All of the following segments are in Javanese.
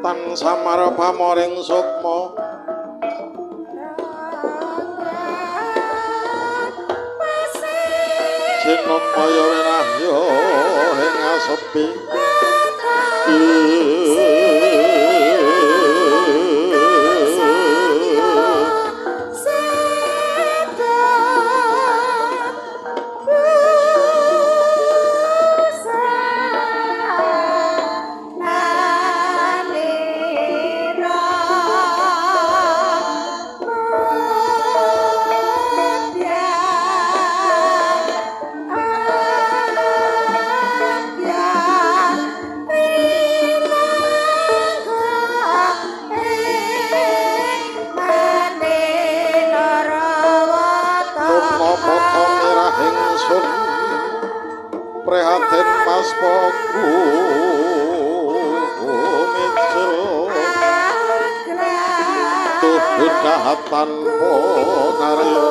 Tan samar pamoring sukma sinopaya wenahya ing asepi. Prihatin Mas Poku micil tuhu dahat tanpa ngarya.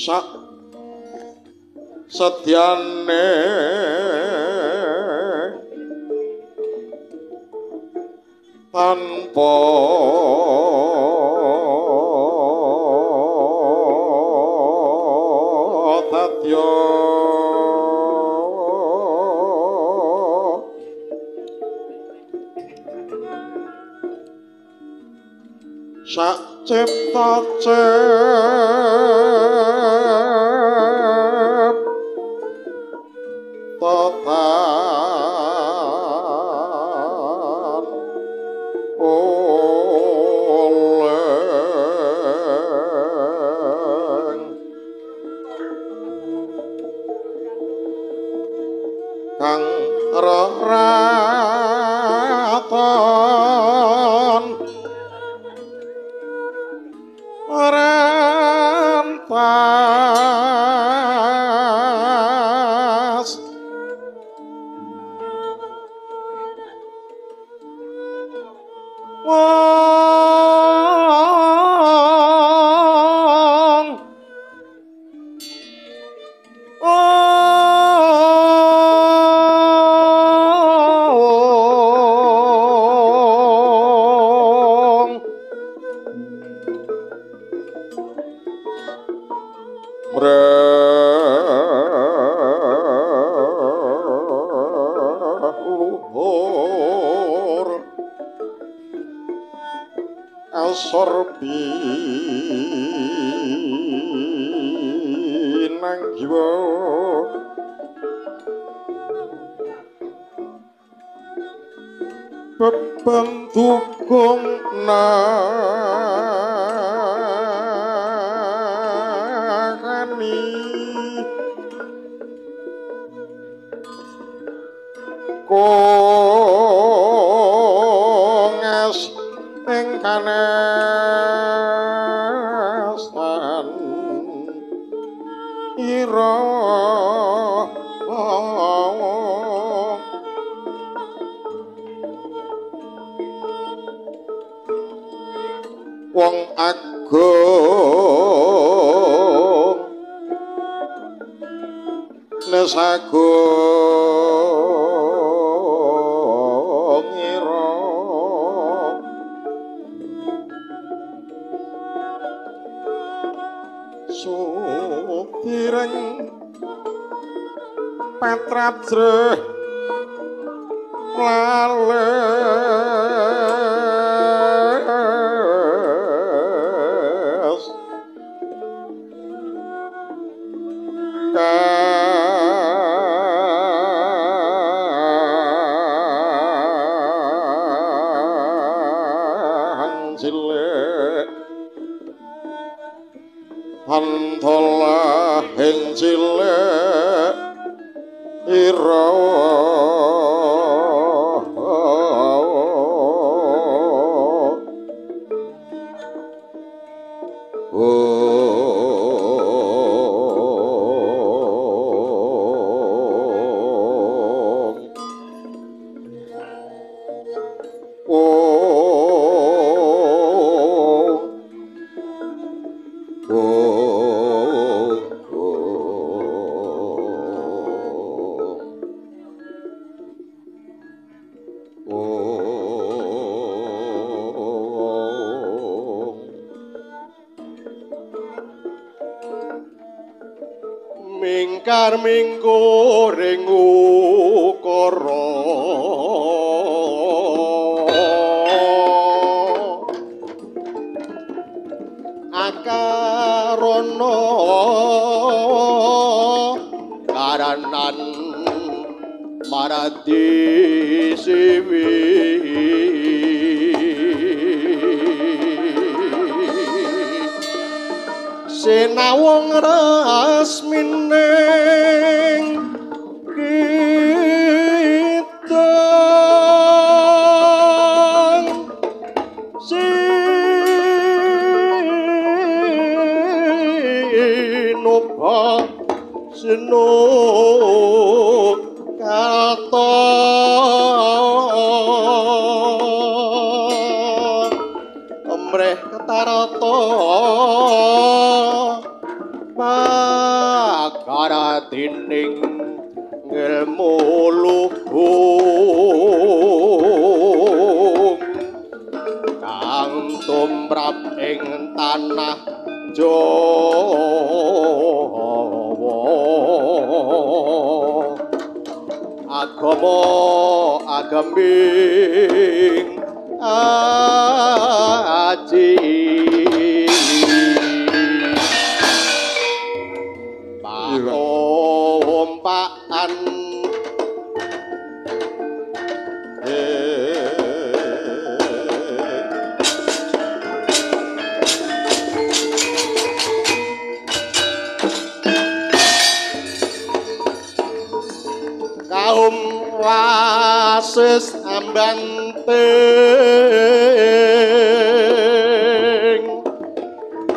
Sak setyane tanpa dadya sak cipta ciptaan oleng kang reraton rentas Wong ong mreluhur asor pinang jiwa bebentukung nangani kongas ing kanesan ira wong agung nesagung ira sutireng patrajreh lales kang cilik pantolah ing cilik ira mingkar mingkur ing ukara akarana karanan maradi siwi sinawung rasmining kidang sinoba sinukarta emreh ketarata pakaratining ngelmu luhung kang tumrap ing tanah Jawa agama ageming aji paompaan kaum wasis ambanting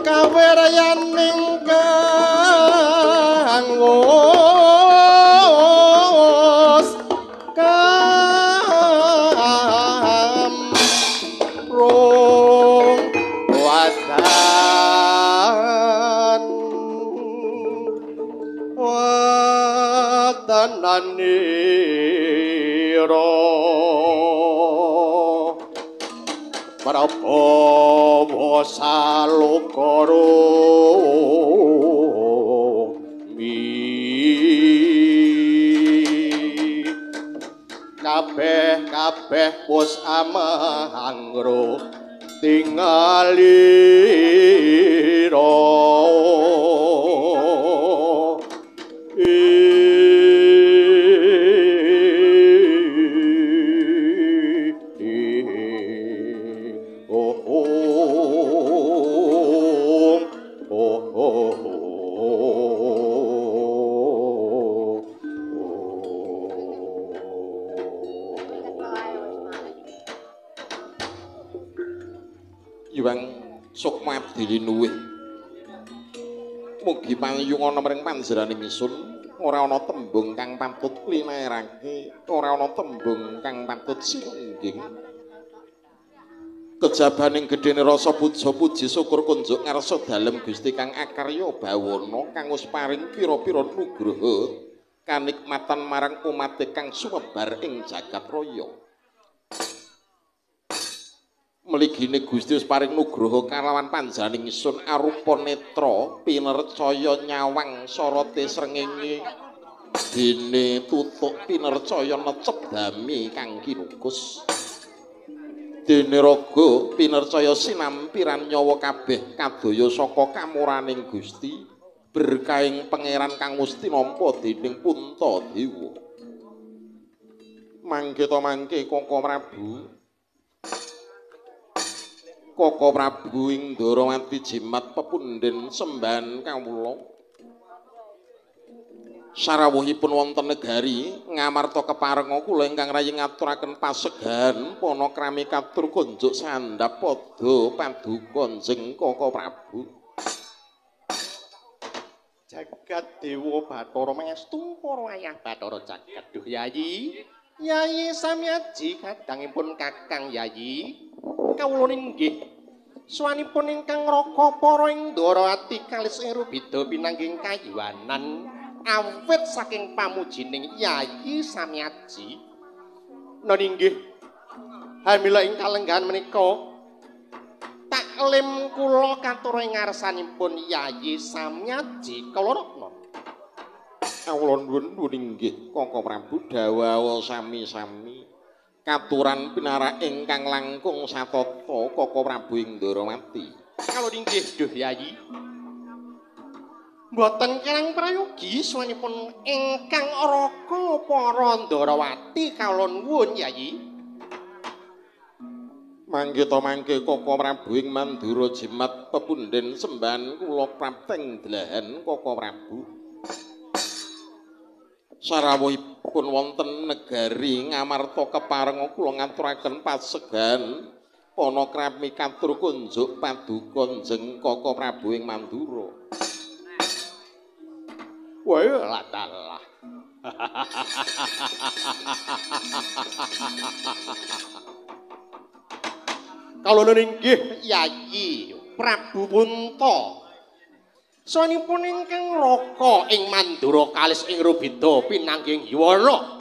kawerayaning kang wis kamruh. Prabawa salukara kabeh kabeh wis amangro tingalira. Sukma abdi linuwih. Mugi pangiyungana maring panjenenganing ingsun ora ana tembung kang patut linaerake, ora ana tembung kang patut sinungging. Kejabaning gedhene rasa puja puji syukur kunjuk ngarsa dalem Gusti kang akarya bawana kang wis paring pira-pira nugraha kanikmatan marang umat kang sumebar ing jagat raya. Mligine Gusti wis paring nugraha kalawan panjenenganing ingsun arupa netra pinercaya nyawang sorote srengenge dene tutuk pinercaya necep dami kang kinukus dene raga pinercaya sinampiran nyawa kabeh kadaya saka kamuraning Gusti berkahing pangeran kang wis tinampa dening Puntadewa. Mangke ta mangke Koko Prabu, Koko Prabu ing Ndarawati jimat pepundhen sembahan kawula. Sarawuhipun wonten negari Ngamarta keparenga kula ingkang rayi ngaturaken pasegahan panakrami katur kunjuk sandhap pada paduka Njeng Koko Prabu. Jagat Dewa Bathara mangestu para ayah Bathara jagat. Duh Yayi, Yayi Samyaji kadangipun Kakang Yayi. Kawula inggih swanipun ingkang raka para ing Ndarawati kalis ing rubeda pinanggih kayiwanan awit saking pamujining Yayi Samyaji. Non inggih hamila ing kalenggahan menika taklim kula katur ing ngarsanipun Yayi Samyaji kawula. Kawula nuwun inggih Koko Prabu dawawa sami-sami katuran pinarak ingkang langkung satata Koko Prabu ing Ndarawati. Kawula inggih duh Yayi. Mboten kirang prayogi swanipun ingkang raka para Ndarawati kawula nuwun Yayi. Mangke ta mangke Koko Prabu ing Mandura jimat pepundhen sembahan kula prapteng delahan Koko Prabu. Sarawuhipun wonten negari Ngamarta keparenga kula ngaturaken pasegahan panakrami katur kunjuk paduka Njeng Koko Prabu ing Mandura. Wah, latalah. Kawula inggih Yayi Prabu Punta. Swanipun ingkang raka ing Mandura kalis ing rubeda pinanggih yuwana.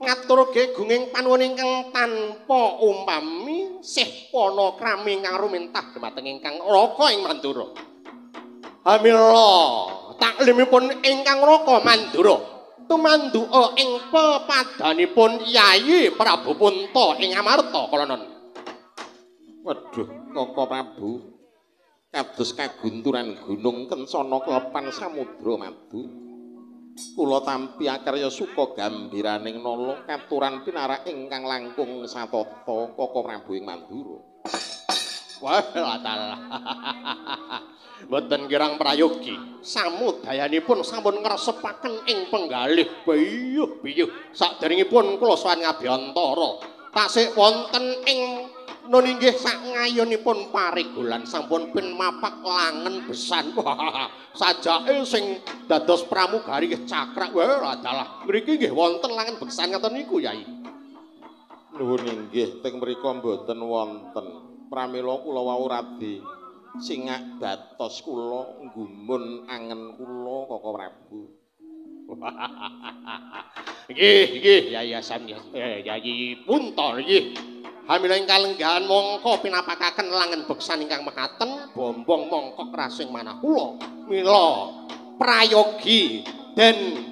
Ngatur gegunging panuwun ingkang tanpa umpami sih panakrami ingkang rumintah dumateng ingkang raka ing Mandura. Hamila taklimipun ingkang raka Mandura tumanduka ing pepadanipun Yayi Prabu Punta ing Amarta kalanon. Waduh Koko Prabu, kados kagunturan gunung kencana klepan samudra madu. Kula tampi akarya suka gambiraning nala katuran pinarak ingkang langkung satata Koko Prabu ing Mandura. Wah, latalah. Mboten kirang prayogi. Samudayanipun sampun ngresepaken ing penggalih biyuh-biyuh. Saderengipun kula sowan ngabiyantara. Tasih wonten ing nun inggih sak ngayunipun parigolan sampun pin mapak langen besan. Sajake sing dados pramugari nggih cakrak. Wah, adalah. Mriki nggih wonten langen besan ngaten niku, Yai. Nuwun inggih teng mriku mboten wonten. Pramila kula wau radi singak batos kula nggumun angen kula Koko Prabu. Nggih, nggih, Yai Hasan, Yai Punta nggih. Hamila ing kalenggahan mongko pinapakaken langen beksan ingkang mekaten bombong mongkok rasing manah kula. Mila prayogi den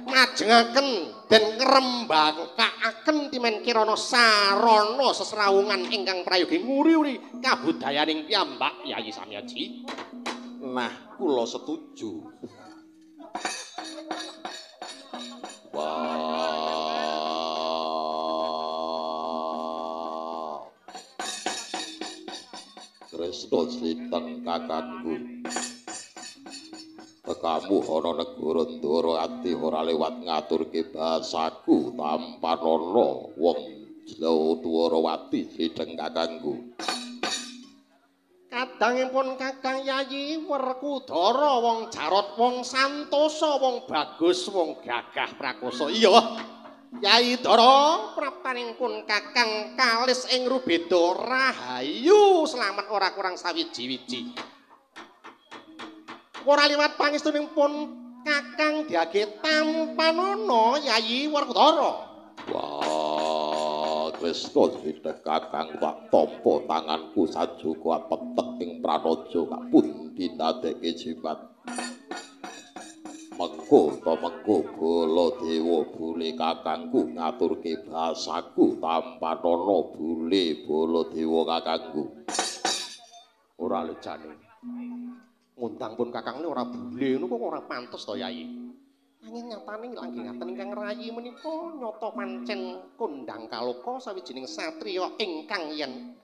majengaken den ngrembakakaken timen kirana sarana sesrawungan ingkang prayogi nguri-uri kabudayaning piyambak Yayi Samyaji. Nah, kula setuju. Wah. Kresna sliteng kakangku. Tekamu ana negara Ndara ati ora lewat ngaturke bahasaku tampanana wong Dwarawati sliteng kakangku. Kadangipun Kakang Yayi Werkudara wong Jarot wong santosa wong bagus wong gagah prakosa. Iya. Yayi Dara praptanipun Kakang kalis ing rubeda rahayu slamet ora kurang sawiji-wiji. Ora liwat pangestunipun Kakang diage tampanana Yayi Werkudara. Wah, Kresna sliteng Kakang tak tampa tanganku sajuka petek ing pranaja kapundi ndadekke jimat. Mengko ta mengko Baladewa bule kakangku ngaturke bahasaku tampanana bule Baladewa kakangku. Ora lejane. Ngundang pun Kakang ora bule ngono kok ora pantes to Yayi. Nanging nyatane langgeng ngaten ingkang rayi menika nyata pancen kondhang kaloka sawijining satriya ingkang yen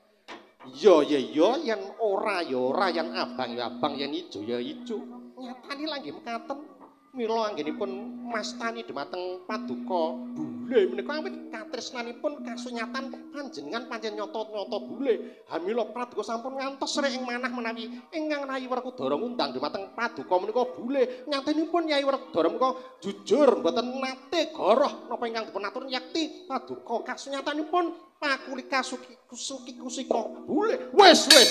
ya ya ya yen ora ya ora yen abang ya abang yen ijo ya ijo. Nyatane langgeng mekaten. Mila anggenipun mastani dhumateng paduka bule menika awit katresnanipun kasunyatan panjenengan pancen nyata-nyata bule. Hamila paduka sampun ngantos rek ing manah menawi ingkang Rayi Werkudara ngundang dhumateng paduka menika bule. Nyatanipun Yayi Werkudara menika jujur mboten nate goroh napa ingkang dipun atur yekti paduka kasunyatanipun pakulika suki kusika bule. Wis wis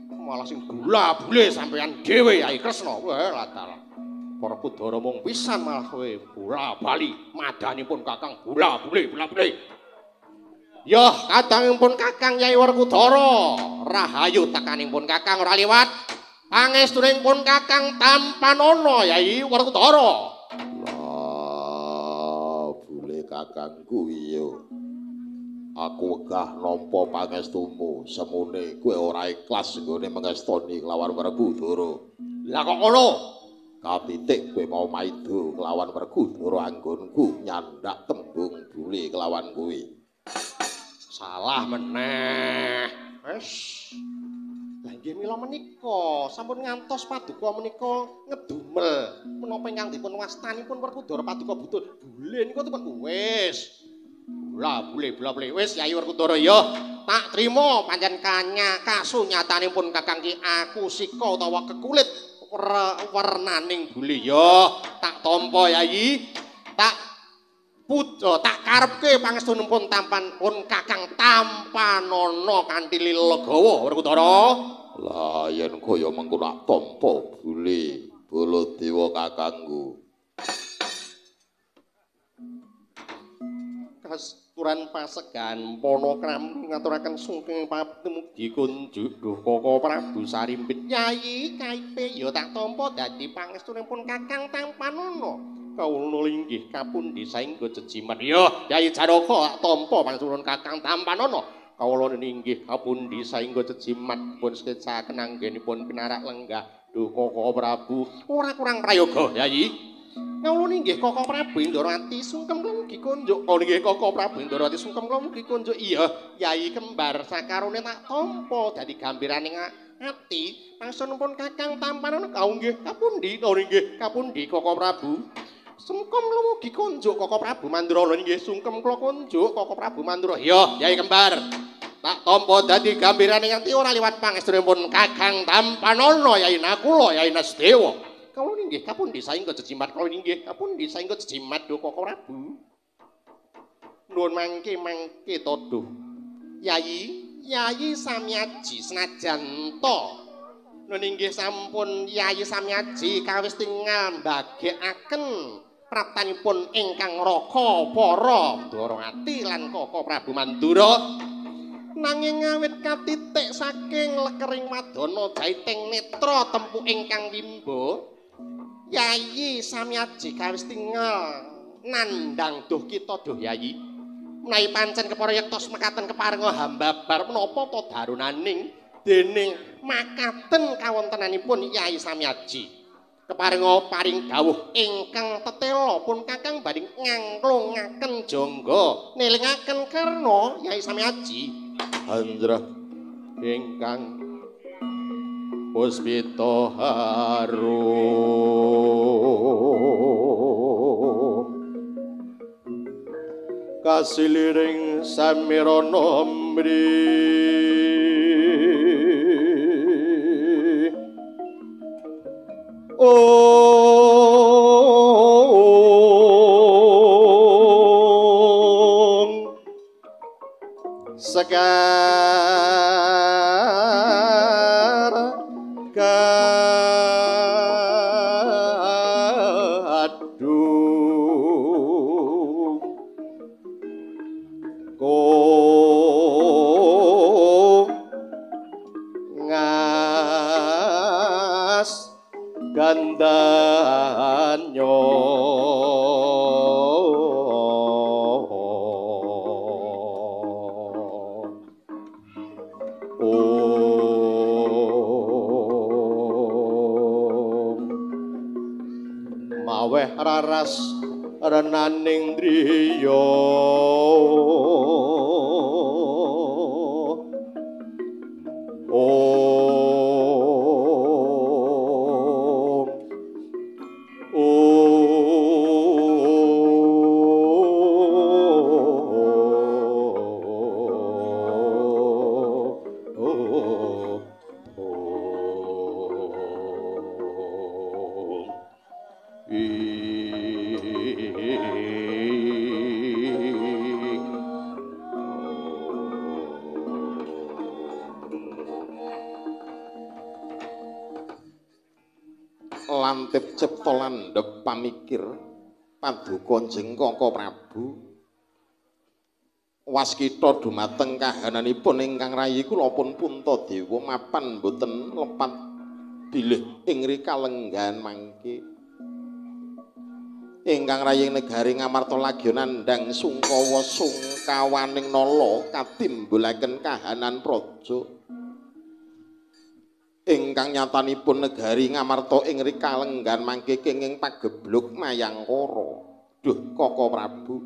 malah sing gula bule sampeyan dhewe Yayi Kresna. Wah latar. Werkudara mung pisan malah kowe bola bali madanipun Kakang bola bule bola bule. Yah kadangipun Kakang Yayi Werkudara rahayu tekanipun Kakang ora liwat pangestunipun Kakang tampanana Yayi Werkudara. Lah bule kakangku iya. Aku wegah nampa pangestumu semune kowe ora ikhlas nggone mengestoni kelawan Werkudara. Lah kok ngono? Katitik kowe mau maido kelawan Werkudara anggonku nyandak tembung bule kelawan kowe. Salah meneh. Wis. Lah nggih mila menika sampun ngantos paduka menika ngedumel menapa ingkang dipun wastanipun Werkudara paduka butuh bule niku dipun wis. Bula bule bula bule wis Yayi Werkudara ya tak trima pancen kanya kasunyatanipun Kakang ki aku sika utawa kekulit wernaning bule ya tak tampa Yayi tak puja tak karepke pangestunipun tampan pun Kakang tampanana kanthi lilegawa Werkudara. Lah yen kaya mengko tak tampa bule Baladewa kakangku. Kasturan pasegan Panakram ngaturaken sungking pamugi kunjuk duh Koko Prabu Sarimpit. Yayi kaipe ya tak tampa dadi pangestunipun Kakang tampanana. Kawula linggih kapundi saengga jejimat. Ya Yayi Janaka tak tampa pangestunipun Kakang tampanana. Kawula linggih kapundi saengga jejimat pun sekecaken anggenipun pinarak lenggah duh Koko Prabu. Ora kurang prayoga Yayi. Kawula inggih Koko Prabu Indrawati sungkem kula mugi kunjuk. Oh nggih Koko Prabu Indrawati sungkem kula mugi kunjuk. Iya, Yayi kembar sakarone tak tampa dadi gambiraning ati. Pangestunipun Kakang tampanana kau nggih kapundi? Oh nggih kapundi Koko Prabu. Sungkem kula mugi kunjuk Koko Prabu Mandura. Nggih sungkem kula kunjuk Koko Prabu Mandura. Iya, Yayi kembar. Tak tampa dadi gambiraning ati ora liwat pangestunipun Kakang tampanana Yayi Nakula Yayi Nasdewa. Kawula inggih kapundi saengga jejimat kawula inggih kapundi saengga jejimat duh Koko Prabu. Nuwun mangke mangke to duh. Yayi, Yayi Samyaji senajan to. Nuwun inggih sampun Yayi Samyaji kawis tingal mbagekaken Praptanipun ingkang raka para Ndorowati lan Kaka Prabu Mandura. Nanging awit katitik saking lekering wadana jaiting netra tempu ingkang wimba, Yayi Samyaji kawis tingal nandhang duh kita duh Yayi. Menawi pancen kepara yektos mekaten keparenga hambabar menapa ta darunaning dening makaten kawontenanipun Yayi Samyaji. Keparenga paring dawuh ingkang tetela pun kakang badhe ngangklungaken jangga nelingaken karna Yayi Samyaji. Anjrah ingkang puspita harum kasiliring samirana mri ong sekar kadung ko ngas gandanyo maweh raras renaning driya om om Lantip cipta landhep pamikir paduka jeng Kaka Prabu waskita dumateng kahananipun ingkang rayi kula pun Puntadewa mapan boten lepat bilih ing rikalenggahan mangke ingkang rayi negari Ngamarta lagi nandhang sungkawa sungkawaning nala katimbulaken kahanan praja ingkang nyatanipun negari Ngamarta ing rikalenggan mangke kenging pagebluk mayangkara. Duh Kaka Prabu,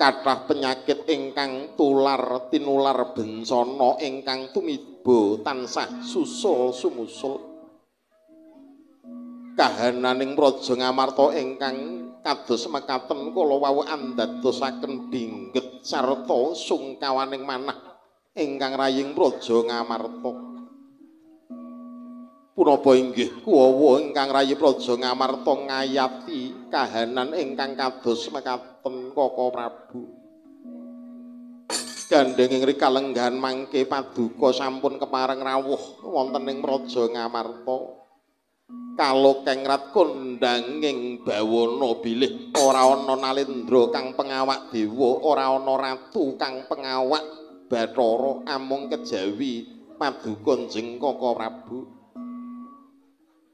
kathah penyakit ingkang tular tinular bencana ingkang tumiba tansah susul sumusul. Kahananing praja Ngamarta ingkang kados mekaten kala wau andadosaken dingget sarta sungkawaning manah ingkang raying praja Ngamarta. Punapa inggih kuwawa ingkang rayi praja Ngamarta ngayati kahanan ingkang kados mekaten Kaka Prabu. Gandheng ing rikalenggahan mangke paduka sampun kepareng rawuh wonten ing praja Ngamarta. Kalokeng rat kondanging bawana bilih ora ana nalendra kang pengawak dewa, ora ana ratu kang pengawak Bathara, amung kejawi paduka jeng Kaka Prabu.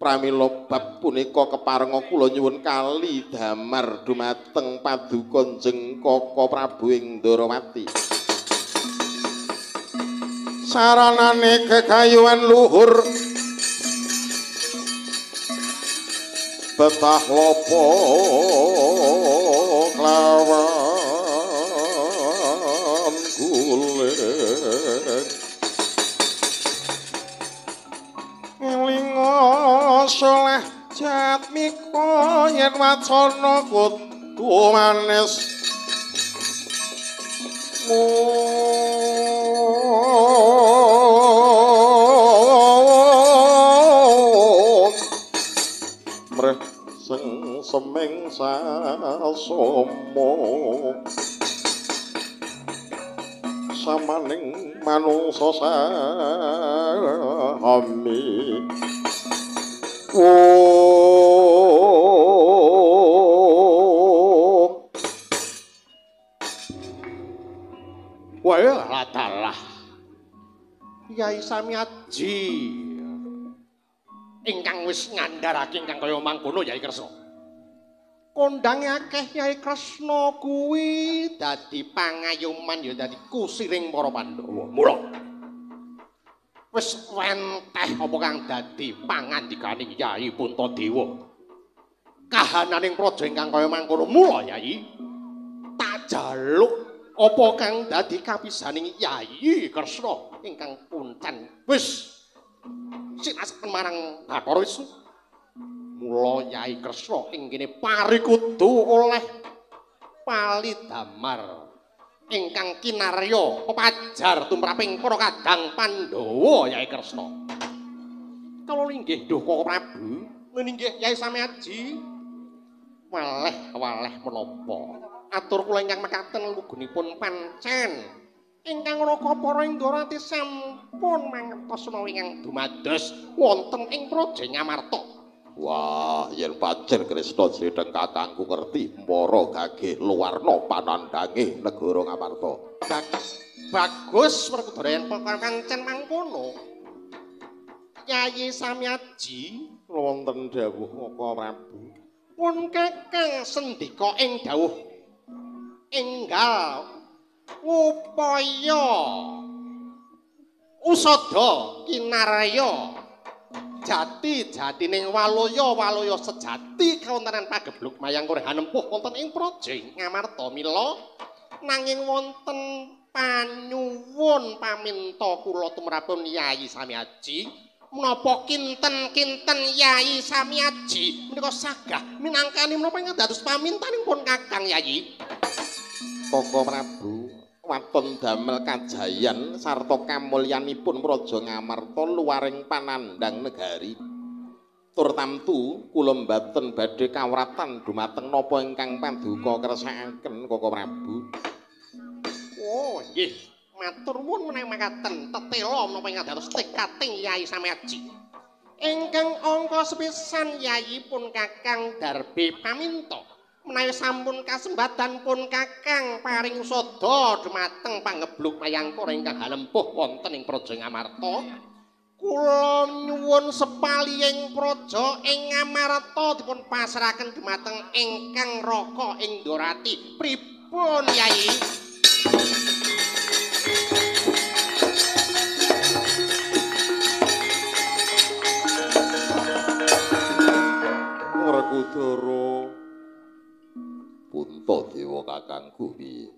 Pramila bab punika keparenga kula nyuwun kali damar dumateng paduka jeng Kaka Prabu ing Ndorowati. Saranane kekayuan luhur betah lopo klawan guling ngelinga soleh jatmika yen wacana kudu manis mreh sing seming sasomo samaning manungsa sami. Wah, ladalah. Yai Samyaji ingkang wis ngandharake ingkang kaya mangkono Yai Kresna. Kondange akeh Yai Kresna kuwi dadi pangayoman ya dadi kusiring para Pandhawa. Mula wis wenteh apa kang dadi pangandikaning Yai Puntadewa. Kahananing praja ingkang kaya mangkono mula Yai tak jaluk apa kang dadi kapisaning Yai Kresna ingkang puncen wis sinasepen marang Bathara Wisnu. Mula Yai Kresna ing kene parikudu oleh palidamar ingkang kinarya pepajar tumraping para kadang Pandhawa Yai Kresna. Kala linggih duh Koko Prabu, meninggih Yai Samyaji. Waleh-waleh menapa atur kula ingkang mekaten lugunipun pancen ingkang raka para Indorati sampun mangertos menawi ingkang dumados wonten ing praja Ngamarta. Wah, yen pancen Kresna jletheng kakangku ngerti para gageh luwarna panandhange negara Ngamarta. Bagus Werkudara yen pancen mangkono. Yai Samyaji wonten dawuh Koko Prabu. Pun kakang sendika ing dawuh enggal ngupaya usada kinarya jati jatining waluya waluya sejati kawontenan pagebluk mayang hanempuh wonten ing praja Ngamarta. Mila nanging wonten panyuwun paminta kula tumrapun Yai Samyaji menapa kinten-kinten Yai Samyaji menika sagah minangkani menapa ingkang dados pamintanipun Kakang Yai? Koko Prabu waton damel kajayan sarta kamulyanipun praja Ngamarta luwaring panandhang negari. Tur tamtu kula mbaten badhe kawratan dumateng napa ingkang paduka kersakaken Koko Prabu. Oh nggih, matur nuwun menawi makaten tetela menapa ingkang dados tekating Yai Samyaji. Ingkang angka sepisan Yai pun Kakang darbe paminta menawi sampun kasembadan pun Kakang paring usada dumateng pangebluk mayangkara ingkang halempuh wonten ing praja Ngamarta. Kula nyuwun sepalihing praja ing Ngamarta dipun pasrahaken dumateng ingkang raka Indorati. Pripun Yai? Werkudara Puntadewa kakangku piye?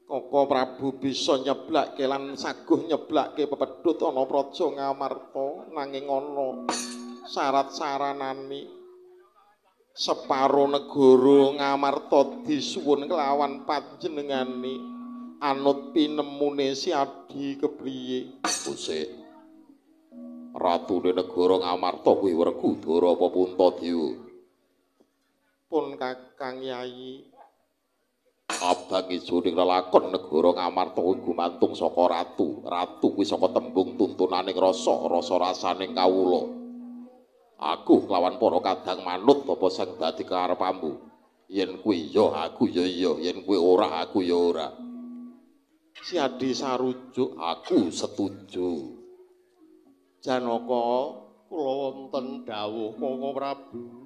Koko Prabu bisa nyeblake lan saguh nyeblake pepedhut ana praja Ngamarta nanging ana syarat saranane. Separo negara Ngamarta disuwun kelawan panjenengane anut pinemune Si Adi kepriye? Usik. Ratune negara Ngamarta kuwi Werkudara apa Puntadewa? Pun Kakang Yai. Abang ijo ning lelakon negara Ngamarta kuwi gumantung saka ratu. Ratu kuwi saka tembung tuntunaning rasa, rasa rasaning kawula. Aku kelawan para kadang manut apa sing dadi karepamu. Yen kuwi ya aku ya iya, yen kuwi ora aku ya ora. Si Adi sarujuk, aku setuju. Janaka kula wonten dawuh Koko Prabu.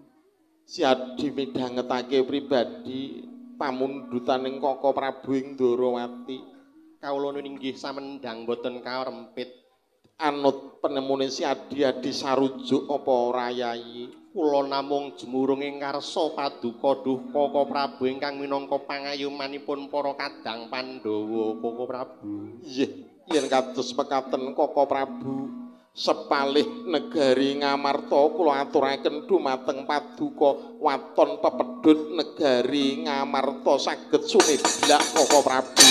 Si Adi midhangetake pribadi pamundhutaning Koko Prabu ing Ndorowati. Kawula ninggih samendhang boten karempit. Anut penemune Si Adi Adi sarujuk apa ora Yai? Kula namung jemurung ing ngarsa paduka duh Koko Prabu ingkang minangka pangayomanipun para kadang Pandhawa Koko Prabu. Nggih, yen kados mekaten Koko Prabu sepalih negari Ngamarta kula aturaken dumateng paduka waton pepedhut negari Ngamarta saged sumeblak Koko Prabu.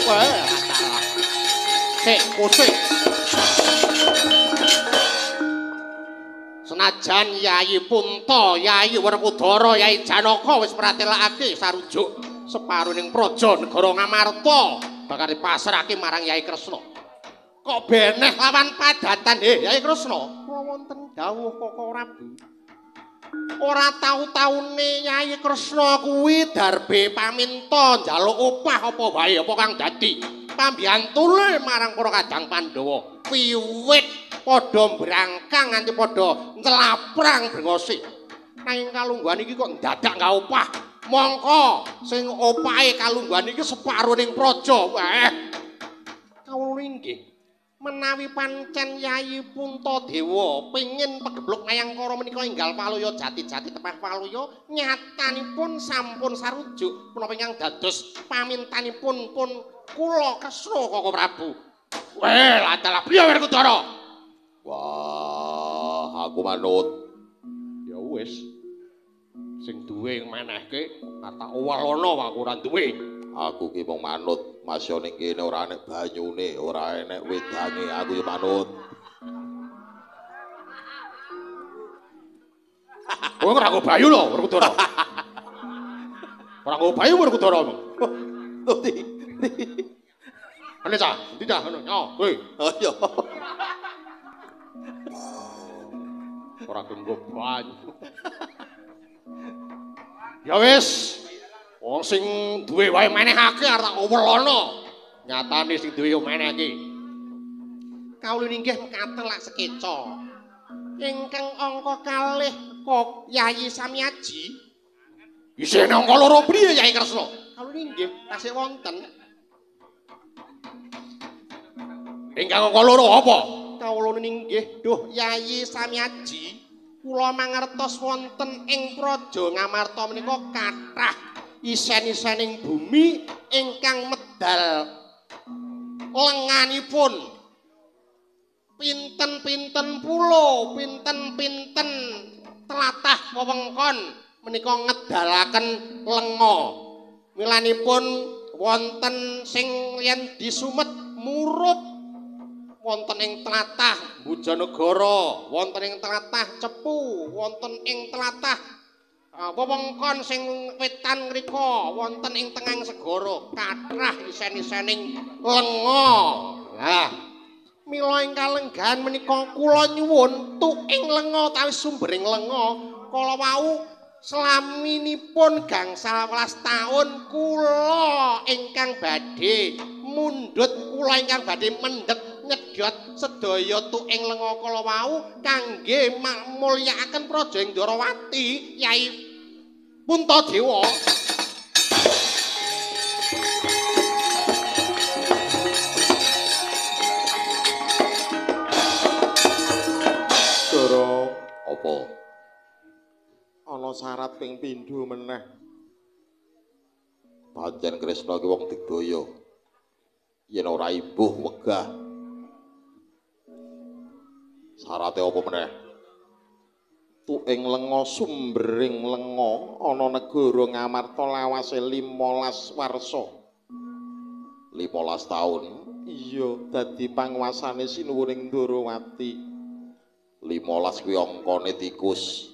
Wah, sik kusik. Senajan Yai Punta, Yai Werkudara, Yai Janaka wis pratelakake sarujuk separuning praja negara Ngamarta bakal dipasrahake marang Yai Kresna. Kok beneh lawan padatan Yai Kresna? Kula wonten dawuh Koko Prabu. Ora tau-taune Yayi Kresna kuwi darbe paminta njaluk opah apa wae apa kang dadi pambiyantune marang para kadang Pandhawa. Wiwit padha mbrangkang nganti padha nelaprang brengose. Nanging kalungguhan iki kok ndadak gak opah. Mongko sing opahe kalungguhan iki separuning praja. Wah. Kawula inggih menawi pancen Yayi Puntadewa pengin pegebluk Mayangkara menika enggal waluya jati-jati tepah waluya nyatanipun sampun sarujuk menapa ingkang dados pamintanipun pun kula Kresna Koko Prabu. Weh, ladalah piye Werkudara? Wah, aku manut. Ya wis. Sing duwe menehke tak owalono aku ora duwe. Aku ki mung manut, masya ning kene ora enek banyune, ora enek wedange, aku yo manut. Kowe ora nggo bayu lho, Werkudara. Ora nggo bayu Werkudara. Ndi? Ana cah, ndi cah ngono? Nyo, kowe. Oh iya. Ora nggo banyu. Ya wis. Wong sing duwe wae menehake arep tak welono. Nyatane sing duwe yo menehake. Kawula inggih mekaten lak sekeca. Ingkang angka kalih kok Yayi Samyaji. Isih angka loro priye Yayi Kresna? Kawula inggih tasih wonten. Ingkang angka loro apa? Kawula inggih duh Yayi Samyaji. Kula mangertos wonten ing Praja Ngamarta menika kathah isen-isening bumi ingkang medal lenganipun pinten-pinten pulo, pinten-pinten tlatah wewengkon menika ngedalaken lenga. Milanipun wonten sing yen disumet murup wonten ing tlatah Bojonegoro, wonten ing tlatah Cepu, wonten ing tlatah wewengkon sing wetan ngrika, wonten ing tengahing segara kathah isen-isening lenga. Lah, mila ing kalenggahan menika kula nyuwun tuking lenga utawi sumbering lenga kala wau selaminipun gangsal welas taun kula ingkang badhe mundhut, kula ingkang badhe mendhet nyedhot sedaya tuking lenga kala wau kangge mulyakaken Praja ing Ndorowati Yai Puntadewa. Dara, apa? Ana syarat ping pindho meneh. Pancen Kresna ki wong digdaya. Yen ora imbuh wegah. Syarate apa meneh? Tuing lenga sumbering lenga ana negara Ngamarta lawase 15 warsa. 15 taun. Iya, dadi panguasane sinuwuning Ndorowati. 15 kuwi angkane tikus.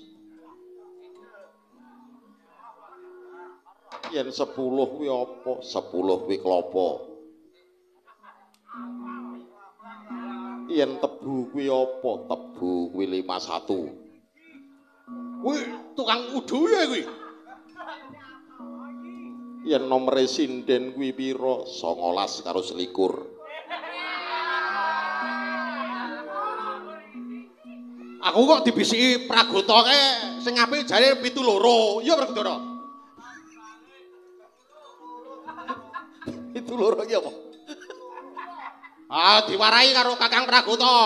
Yen 10 kuwi apa? 10 kuwi klapa. Yen tebu kuwi apa? Tebu kuwi 51. Kuwi tukang uduwe kuwi. Yen nomere sinden kuwi pira? 19 karo selikur. Aku kok dibisiki Pragota kae sing apik jare 72. Iya Werkudara. 72 iki apa? Ah, diwarai karo Kakang Pragota.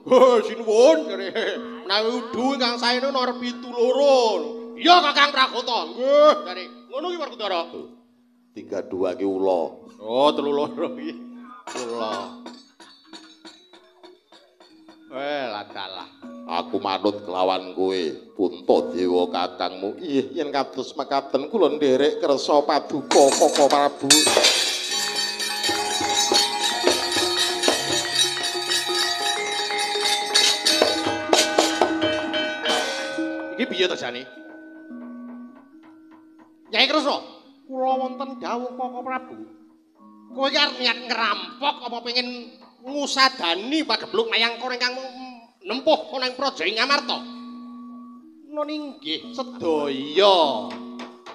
Heh, sinuwun jare. Menawi udu ingkang saene nomor 72. Iya Kakang Pragota. Nggih, jare. Ngono ki Werkudara. 32 ki ula. Oh, 32 ki. Ula. Eh, ladalah. Aku manut kelawan kowe, Puntadewa kakangmu. Ih, yen kados mekaten kula nderek kersa paduka Koko Prabu. Iki piye to jane? Nyai Kresna, kula wonten dawuh Koko Prabu. Kowe iki arep niat ngrampok apa pengen ngusadani pagebluk Mayangkara ingkang nempuh ana ing Praja ing Ngamarta? Nun inggih sedaya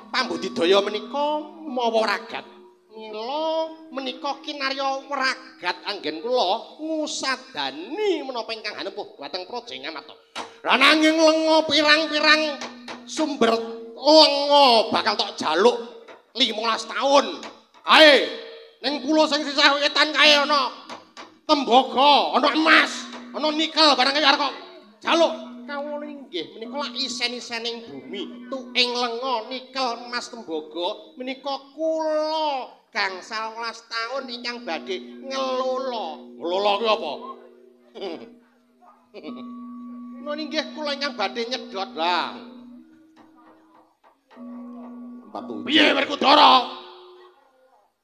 pambudidaya menika mawa ragat. Mila menika kinarya wragat anggen kula ngusadani menapa ingkang hanempuh dhumateng Praja Ngamarta. Lah nanging lenga pirang-pirang sumber lenga bakal tok jaluk 15 taun. Kae ning pulo sing sisih wetan kae ana tembaga, ana emas, ana nikel barang kae arep kok jaluk. Kawula inggih menika lak isen-isening bumi, tuing lenga, nikel, emas, tembaga menika kula gangsal welas taun ingkang badhe ngelola. Ngelola kuwi apa? Nun inggih kula ingkang badhe nyedot lah. 47. Piye Werkudara?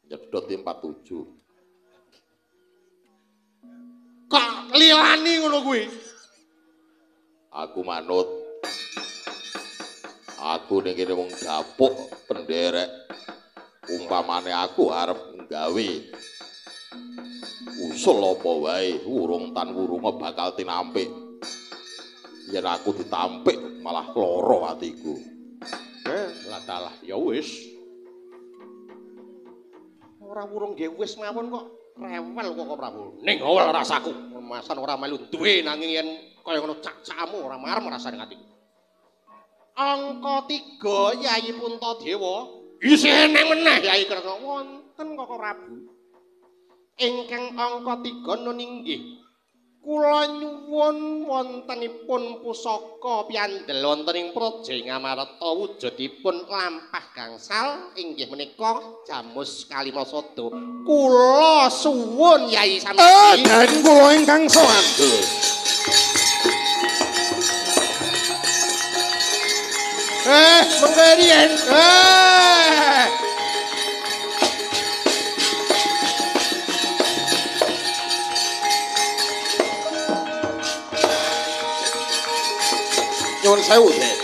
Nyedot 47. Kok lilani ngono kuwi? Aku manut. Aku ning kene wong gapuk penderek. Umpamane aku arep nggawe usul apa wae wurung tan wurunga bakal tinampik. Yen aku ditampik malah lara atiku. Lah dalah ya wis. Ora wurung nggih wis mawon kok rewel kok Prabu. Ning awal rasaku masan ora melu duwe nanging yen kaya ngono cak-cakmu ora marem rasane atiku. Angka 3 Yayi Puntadewa isih eneng meneh Yayi Kresna wonten Koko Prabu. Ingkang angka 3 nun inggih kula nyuwun wontenipun pusaka piyandel wonten ing Praja Ngamarta wujudipun lampah gangsal inggih menika Jamus Kalimasada. Kula suwun Yayi Samyadi. Den kula ingkang sawandel. Mengko riyen. Nyuwun sewu, Den.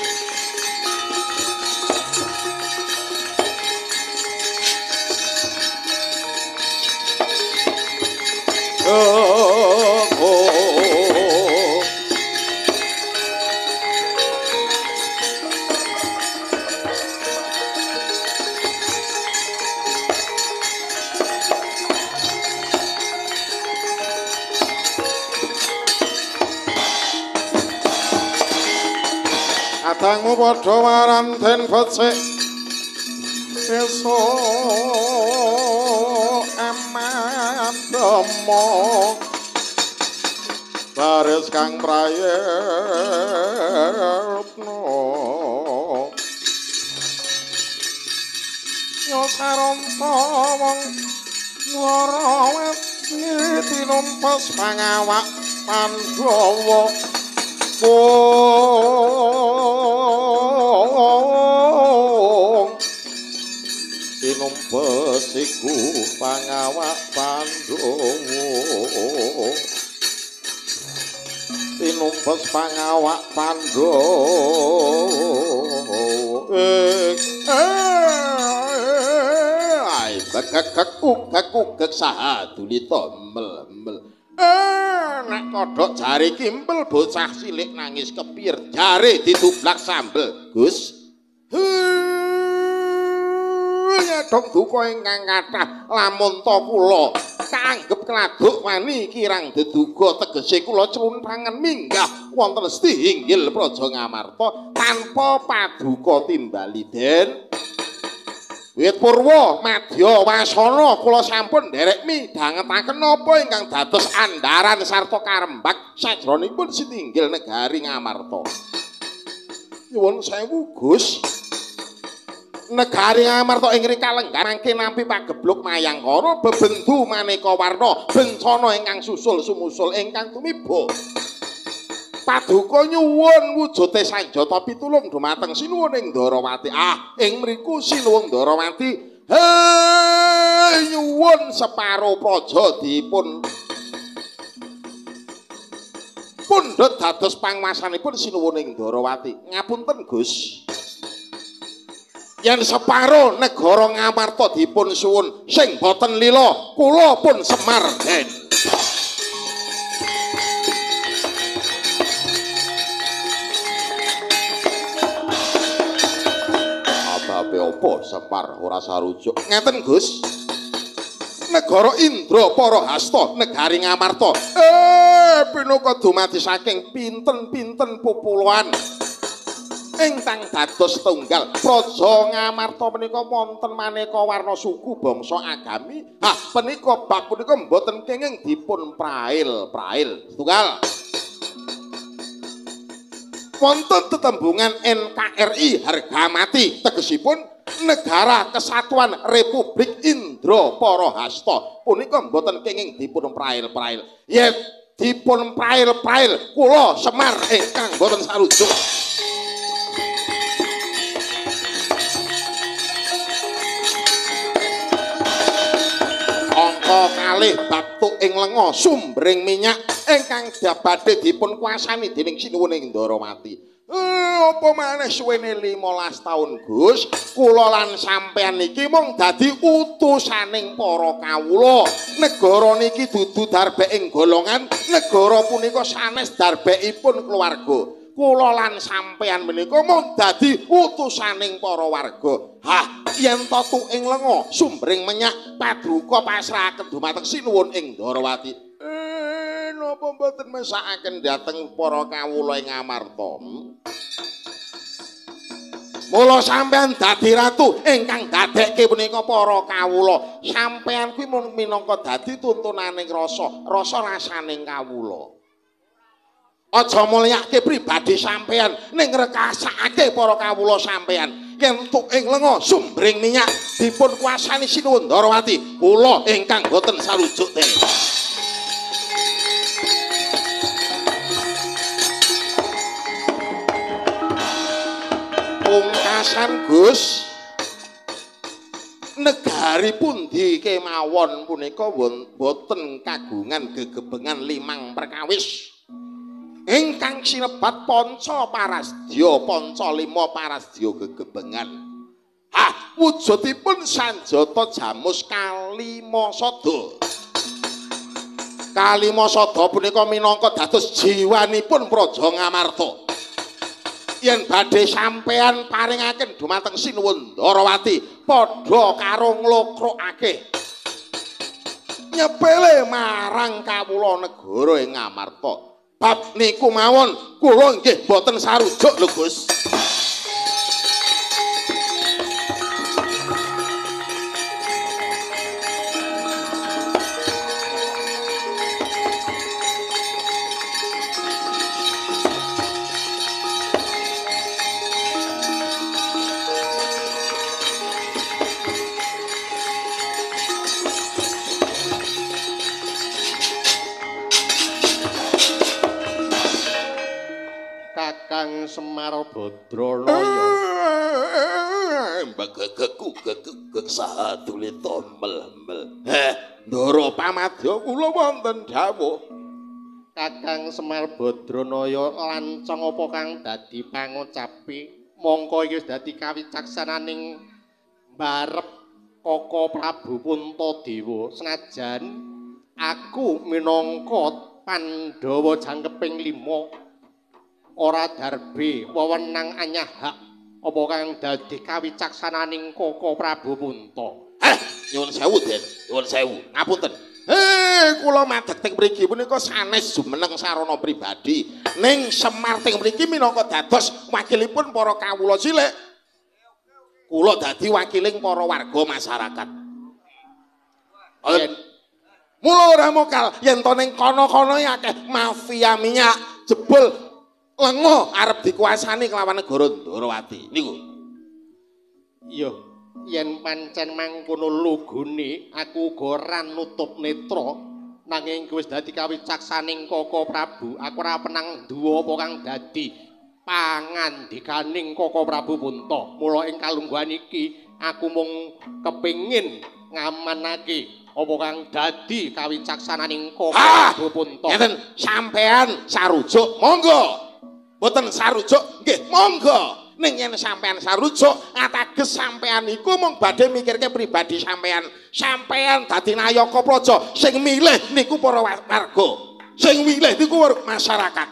Oh, oh. Kadangmu padha waranten becik besok aman demo baris kang prayetno yo saranta wong Dwarawati tinumpes pangawak Pandhawa. Tinumpes iku pangawak Pandhawa, tinumpes pangawak Pandhawa. Ai bekek ugek saha dulita mel mel. Nek kodhok jare kimpel bocah cilik nangis kepir jare ditublak sambel Gus. Nyedhong duka ingkang kathah lamun ta kula kaanggep kladuk wani kirang deduga tegese kula cluntangan minggah wonten Sthi Hinggil Praja Ngamarta tanpa paduka timbali Den. Wit purwa madya wasana kula sampun nderek midhangetaken napa ingkang dados andharan sarta karembak sajronipun sitinggil negari Ngamarta. Nyuwun sewu Gus. Negari Ngamarta ing rika lenggan mangke nampi pagebluk mayangkara bebendu maneka warna bencana ingkang susul sumusul ingkang tumiba. Paduka nyuwun wujude sanjata pitulung dumateng sinuwun ing Ndarawati. Ah, ing mriku sinuwun Ndarawati. Hei, nyuwun separo praja dipun pundhut dados panguwasanipun sinuwun ing Ndarawati. Ngapunten Gus. Yen separo negara Ngamarta dipun suwun sing boten lila, kula pun Semar Den. Sebabe apa Semar ora sarujuk? Ngeten Gus. Negara Indra para hasta negari Ngamarta. Pinuka dumadi saking pinten-pinten pupuloan ingkang dados tunggal. Praja Ngamarta menika wonten maneka warna suku, bangsa, agami. Ah, punika bab punika mboten kenging dipun prail-prail. Tunggal. Wonten tetembungan NKRI harga mati, tegesipun Negara Kesatuan Republik Indra Para Hasta punika mboten kenging dipun prail-prail. Yen dipun prail-prail kula Semar ingkang mboten sarujuk. Angka kalih bab tuk ing lenga sumbering minyak ingkang badhe dipun kuasani dening Sinuwun ing Ndarawati. Apa maneh suwene 15 taun Gus, kula lan sampean niki mung dadi utusaning para kawula. Negara niki dudu darbeking golongan, negara punika sanes darbekipun keluarga. Kula lan sampean menika mung dadi utusaning para warga. Hah, yen to tuk ing lenga sumbering minyak paduka pasrahaken dumateng Sinuwun ing Ndarawati. Napa mboten mesakaken dhateng para kawula ing Ngamarta? Mula sampean dadi ratu ingkang dadekke punika para kawula. Sampean kuwi mung minangka dadi tuntunaning rasa, rasa rasaning kawula. Aja mulyake pribadi sampean ning rekasakake para kawula sampean. Yen tuk ing lenga sumbering minyak dipun kuasani Sinuwun Ndarawati, kula ingkang boten sarujuk dene. Pungkasan Gus, negari pundi kemawon punika boten kagungan gegebengan limang perkawis ingkang sinebat panca parasdya, panca lima parasdya gegebengan. Ah, wujudipun sanjata jamus Kalimasada. Kalimasada punika minangka dados jiwanipun Praja Ngamarta. Yen badhe sampean paringaken dumateng Sinuwun Ndarawati padha karo nglokrokake nyepele marang kawula negara ing Ngamarta. Bab niku mawon kula nggih mboten sarujuk lho Gus. Kakang Semar Badranaya. Mbegegegku gegegeg sahadule tomel-mel. Heh, Ndara pamadya kula wonten dawuh. Kakang Semar Badranaya lancang apa kang dadi pangucapi mongko iki wis dadi kawicaksananing mbarep Koko Prabu Puntadewa. Senajan aku minangka Pandhawa jangkeping 5 ora darbe wewenang anyah hak apa kang dadi kawicaksananing Koko Prabu Punta. Nyuwun sewu, Den. Nyuwun sewu. Ngapunten. Kula madeg teng mriki punika sanes jumeneng sarana pribadi. Ning Semar teng mriki minangka dados wakilipun para kawula cilik. Kula dadi wakiling para warga masyarakat. Mula ora mokal yen to ning kono-kono akeh mafia minyak jebul lenga arep dikuasani kelawan negara Ndarawati niku. Iya, yen pancen mangkono lugune aku uga ora nutup netra nanging wis dadi kawicaksaning Koko Prabu. Aku ora penang duwa apa kang dadi pangandikaning Koko Prabu Punta. Mula ing kalungguhan iki aku mung kepengin ngamanake apa kang dadi kawicaksananing Koko Prabu Punta. Ngeten sampean sarujuk monggo. Mboten sarujuk nggih monggo. Ning yen sampean sarujuk ateges sampean iku mung badhe mikirke pribadi sampean. Sampean dadi nayaka praja sing milih niku para warga. Sing milih niku masyarakat.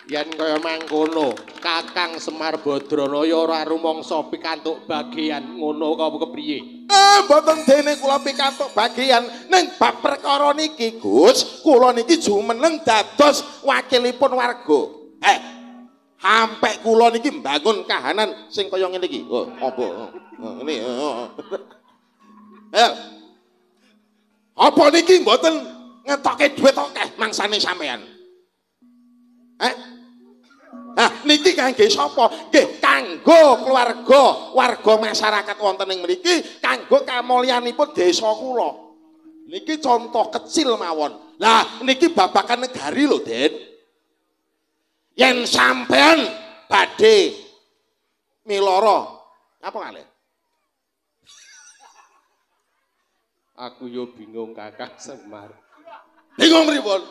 Yen kaya mangkono, Kakang Semar Badranaya ora rumangsa pikantuk bagian ngono apa kepriye? Mboten dene kula pikantuk bagian ning bab perkara niki, Gus. Kula niki jumeneng dados wakilipun warga. Sampai kula niki mbangun kahanan sing kaya ngene iki. Oh, apa? Ngene. Apa niki mboten ngetoke dhuwit akeh mangsane sampean? Nah, niki kangge sapa? Nggih, kanggo keluarga, warga masyarakat wonten ing mriki, kanggo kamulyanipun desa kula. Niki contoh kecil mawon. Lah, niki babakan negari lho, Den. Yen sampean badhe miloro, apa kalih? Aku yo bingung Kakang Semar. Bingung pripun?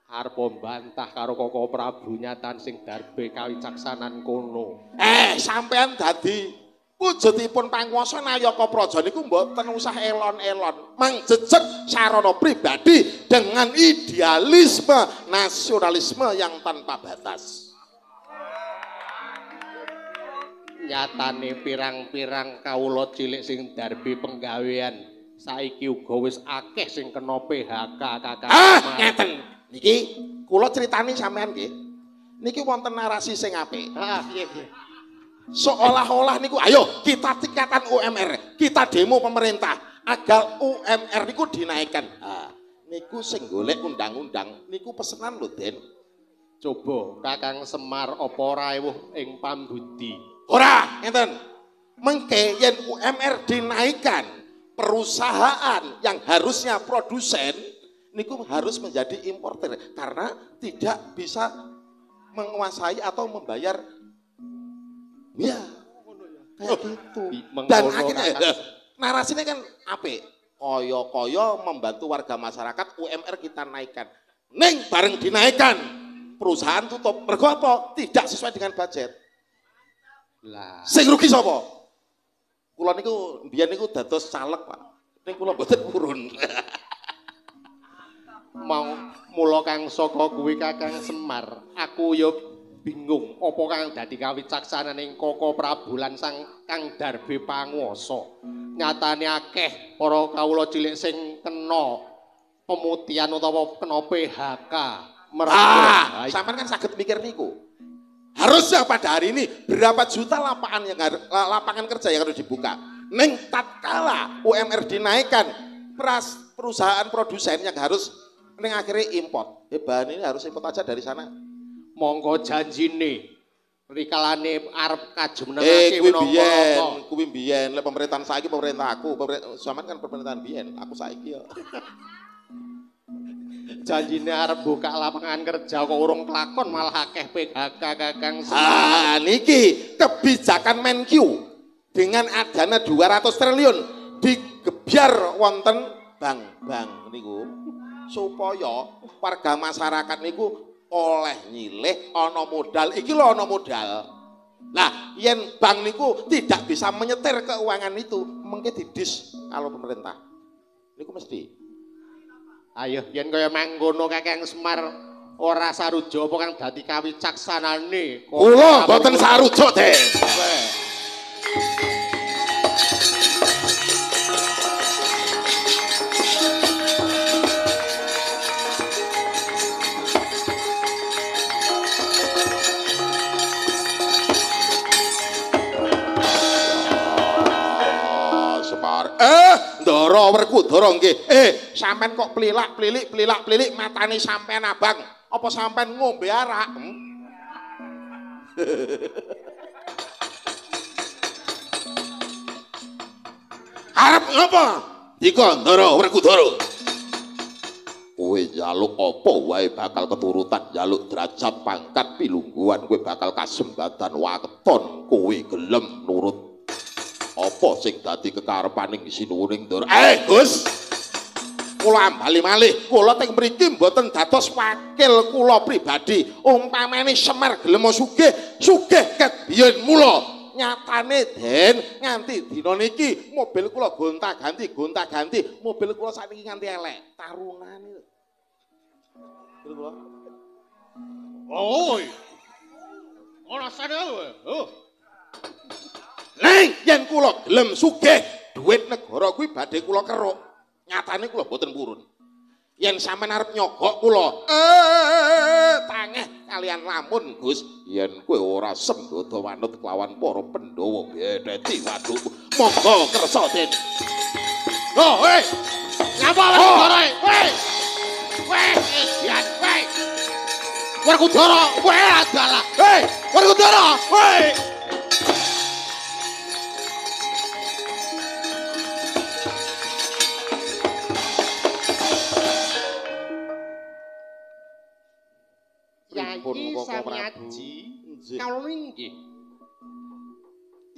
Arep bantah karo Koko Prabu nyatan sing darbe kawicaksanan kono. Sampean dadi wujudipun panguwasa Nayaka Praja niku mboten usah elon-elon, mangjejeg sarana pribadi dengan idealisme nasionalisme yang tanpa batas. Nyatane pirang-pirang kawula cilik sing darbe penggawean saiki uga wis akeh sing kena PHK Kakang. Ngeten. Niki kula critani sampean nggih. Niki wonten narasi sing apik. Heeh, piye piye. Seolah-olah niku ayo kita tingkatan UMR, kita demo pemerintah agar UMR niku dinaikkan. Niku sing golek undang-undang niku pesenan lho, Den. Coba Kakang Semar apa ora ewuh ing pambudi? Ora, ngeten. Mengke yen UMR dinaikkan, perusahaan yang harusnya produsen niku harus menjadi importer karena tidak bisa menguasai atau membayar. Ya, kayak gitu. Dan akhirnya narasinya kan apik, koyo-koyo membantu warga masyarakat, UMR kita naikkan. Neng bareng dinaikkan, perusahaan tutup. Mergo apa? Tidak sesuai dengan budget. Lah, sing rugi sapa? Kula niku mbiyen niku dados caleg, Pak. Ning kula mboten purun. Mau mula kang saka kuwi Kakang Semar, aku ya bingung apa kang dadi kawicaksanane Koko Prabu lan sang kang darbe panguwasa. Nyatane akeh para kawula cilik sing kena pemutihan utawa kena PHK. Sampean kan saged mikir niku. Harusnya pada hari ini berapa juta lapangan yang lapangan kerja yang harus dibuka. Neng tatkala UMR dinaikkan, perusahaan produsen yang harus neng akhirnya import. Bahan ini harus import aja dari sana. Monggo janjine rikalane arep kajumenengake menapa. Kuwi mbiyen lek pemerintahan saiki pemerintah aku, sampean kan pemerintahan biyen, aku saiki ya. Janjine arep buka lapangan kerja kok urung kelakon malah akeh PHK Kakang. Niki kebijakan Menkyu dengan adana 200 triliun digebyar wonten bank-bank niku supaya warga masyarakat niku oleh nyilih ana modal. Iki lho ana modal. Lah yen bank niku tidak bisa menyetir keuangan itu, mengke didis kalau pemerintah. Niku mesti. Ayo yen kaya mangkono Kakang Semar ora saruja apa kang dadi kawicaksanane. Kula mboten saruja, Den. Ndara Werkudara nggih. Sampean kok plilak-plilik plilak-plilik matane sampean abang. Apa sampean ngombe arak? Arep ngapa? Dika Ndara Werkudara. Kowe njaluk apa wae bakal keturutan, njaluk derajat pangkat pilungguhan kowe bakal kasembatan waton, kowe gelem nurut. Apa sing dadi kekarepaning sinuwuning Ndara? Gus. Kula ambali malih, kula teng mriki mboten dados wakil kula pribadi. Umpamane Semar gelem sugih, sugih ket biyen mula. Nyatane Den nganti dina niki mobil kula gonta-ganti, gonta-ganti, mobil kula sakniki nganti elek. Tarunane lho. Kula. Oi. Ora sadar. Oh. Ning yen kula gelem sugih, dhuwit negara kuwi badhe kula keruk. Nyatane kula mboten purun. Yen sampean arep nyogok kula, tangeh kalian lamun, Gus. Yen kowe ora sembodo manut kelawan para Pandhawa bedheti wadukmu. Monggo kersa Den. Oh, hei. Nyapa Werkudara? Weh. Weh, edian, weh. Werkudara, weh adalah. Hei, Werkudara, weh. Yayi Samyaji, kawula inggih.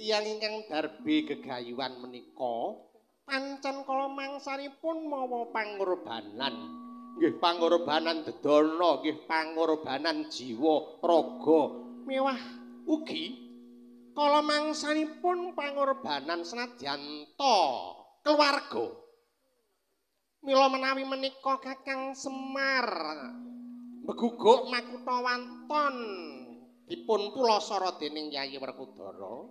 Tiyang ingkang darbe gegayuhan menika pancen kala mangsanipun mawa pangorbanan. Nggih pangorbanan dedana, nggih pangorbanan jiwa, raga, mewah ugi kala mangsanipun pangorbanan senadyan ta keluarga. Mila menawi menika Kakang Semar beguguk makutha wanton dipun pulasara dening Yayi Werkudara.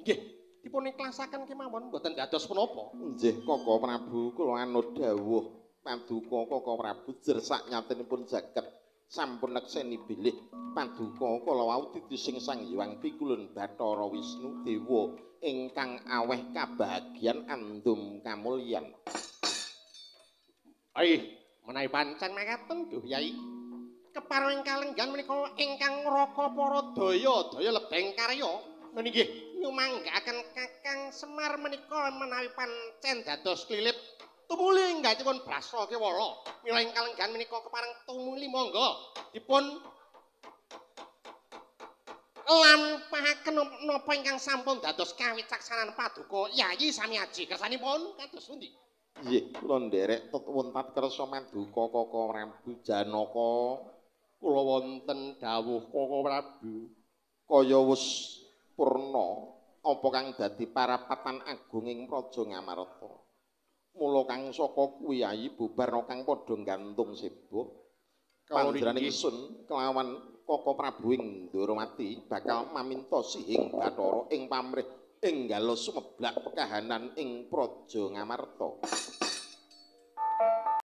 Nggih, dipun ikhlasaken kemawon mboten dados menapa. Nggih, Koko Prabu, kula anut dawuh paduka Koko Prabu jersak nyatinipun jagat sampun nekseni bilih paduka kala wau titising Sang Hyang Pikulun Bathara Wisnu Dewa ingkang aweh kabahagyan andum kamulyan. Aih, menawi pancen makaten duh Yai. Kepareng kalenggan menika ingkang ngraka para daya, daya lebeng karya. Nggih, nyumanggaaken Kakang Semar menika menawi pancen dados klilip tumuli enggalipun brasra kewala. Mila ing kalenggan menika kepareng tumuli monggo dipun lampahaken napa ingkang sampun dados kawicaksanan paduka Yayi Samyaji. Kersanipun kados pundi? Nggih, kula nderek tut wonten kersa maduka Koko Prabu Janaka. Kula wonten dawuh Koko Prabu. Kaya wis purna apa kang dadi parapatan agung ing Praja Ngamarta. Mula kang saka kuwi ayi bubarna kang padha gantung seba. Panjenengan ingsun kelawan Koko Prabu ing Ndorowati bakal maminta sihing Bathara ing pamrih enggala sumeblak kahanan ing Praja Ngamarta.